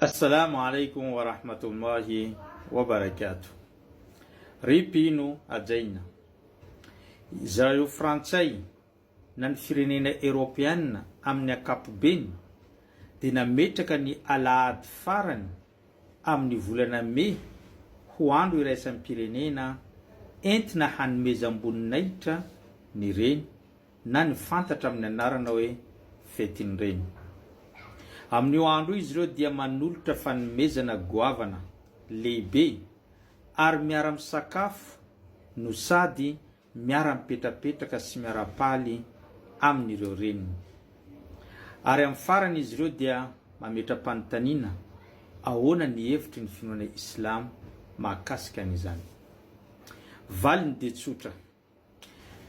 Assalamu alaikum wa rahmatullahi wa barakatuh. Ry mpino hajaina, Zareo frantsay na ny firenena eropeana amin'ny ankapobeny dia nametraka ny alahady farany amin'ny volana mey ho andro iraisam-pirenena entina hanomezam-boninahitra ny reny na ny fantatra amin'ny anarana hoe Fetin'ny Reny. Amin'io andro io izy ireo dia manolotra fanomezana goavana lehibe ary miara-misakafo no sady miara-mipetrapetraka sy miara-paly amin'ireo reniny. Ary amin'ny farany izy ireo dia mametra-panontaniana ahoana ny hevitry ny finoana Islamo mahakasika an'izany. Valiny dia tsotra,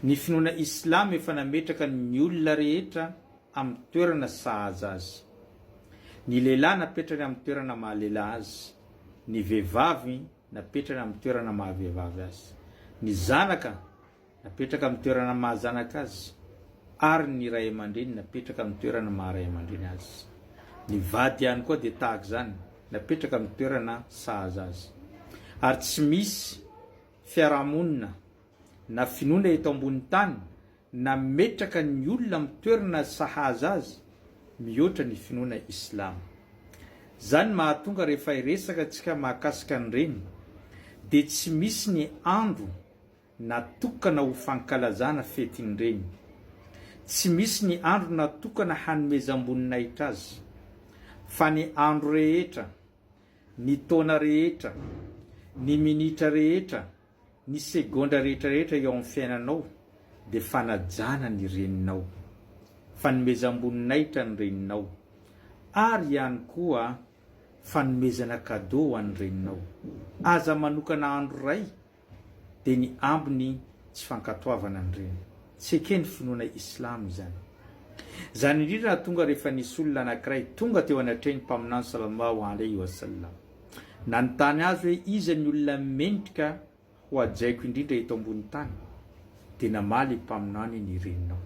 Ny finoana Islamo efa nametraka ny olona rehetra amin'ny toerana sahaza azy. Ny lehilahy napetrany amin'ny toerana maha lehilahy azy, ny vehivavy napetrany amin'ny toerana maha vehivavy azy, ny zanaka napetraka amin'ny toerana maha zanaka azy, ary ny ray aman-dreny napetraka amin'ny toerana maha ray aman-dreny azy. Ny vady ihany koa dia tahaka izany, napetraka amin'ny toerana sahaza azy. Ary tsy misy fiarahamonina na finoana eto ambony tany nametraka ny olona amin'ny toerana sahaza azy mihoatra ny finoana islamo. Zany mahatonga rehefa hiresaka tsika mahakasika ny reny dia tsy misy ny andro natokana ho fankalazana fetin'ny reny. Tsy misy ny andro natokana hanomezam-boninahitra azy. Fa ny andro rehetra, ny taona rehetra, ny minitra rehetra, Ny segondra rehetra rehetra eo amin'ny fiainanao dia fanajana ny reninao, fanomezam-boninahitra ny reninao, ary ihany koa fanomezana cadeau ho an'ny reninao. Aza manokana andro iray dia ny ambiny tsy fankatoavana ny reny. Tsy eken'ny finoana islamo izany. Izany indrindra nahatonga rehefa nisy olona anankiray tonga teo anatrehan'ny Mpaminany sallallahu alaihi wa sallam. Nanontany azy hoe iza ny olona mendrika ho hajaiko indrindra eto ambony tany? Dia namaly i Mpaminany ny reninao.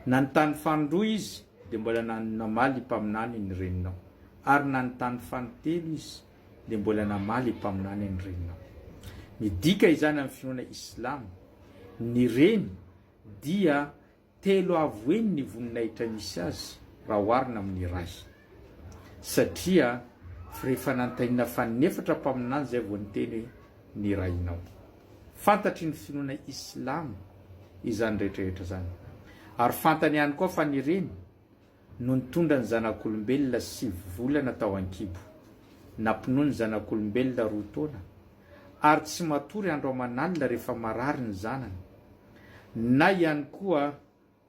Nanontany fanindroa izy dia mbola namaly i Mpaminany ny reninao. Ary nanontany fanintelo izy dia mbola namaly i Mpaminany ny reninao. Midika izany amin'ny finoana islamo, ny reny dia Telo avo heny ny voninahitra misy azy raha oharina amin'ny ray. Satria rehefa nantainina faninefatra mpaminany izay vao niteny hoe ny rainao. Fantatry ny finoana islamo izany rehetra rehetra izany. Ary fantany ihany koa fa ny reny no nitondra ny zanak'olombelona sivy volana tao an-kibo. Nampinono ny zanak'olombelona roa taona. Ary tsy matory andro aman'alina rehefa marary ny zanany. Na ihany koa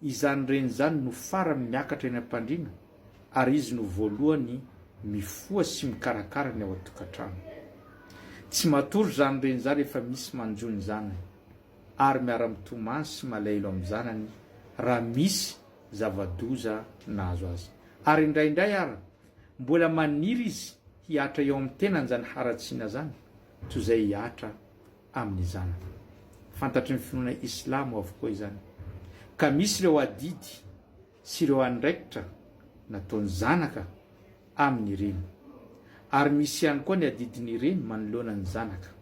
izany reny izany no farany miakatra eny am-pandriana ary izy no voalohany mifoha sy mikarakara ny ao an-tokantrano. Tsy matory izany reny izany rehefa misy manjo ny zanany ary miara-mitomany sy malahelo amin'ny zanany raha misy zava-doza nahazo azy. Ary indraindray ara mbola maniry izy hihatra eo amin'ny tenany izany haratsiana izany toy izay hihatra amin'ny zanany. Fantatry ny finoana islamo avokoa izany. Ka misy ireo adidy sy ireo andraikitra nataon'ny zanaka amin'ny reny. Ary misy ihany koa ny adidin'ny reny manoloana ny zanaka.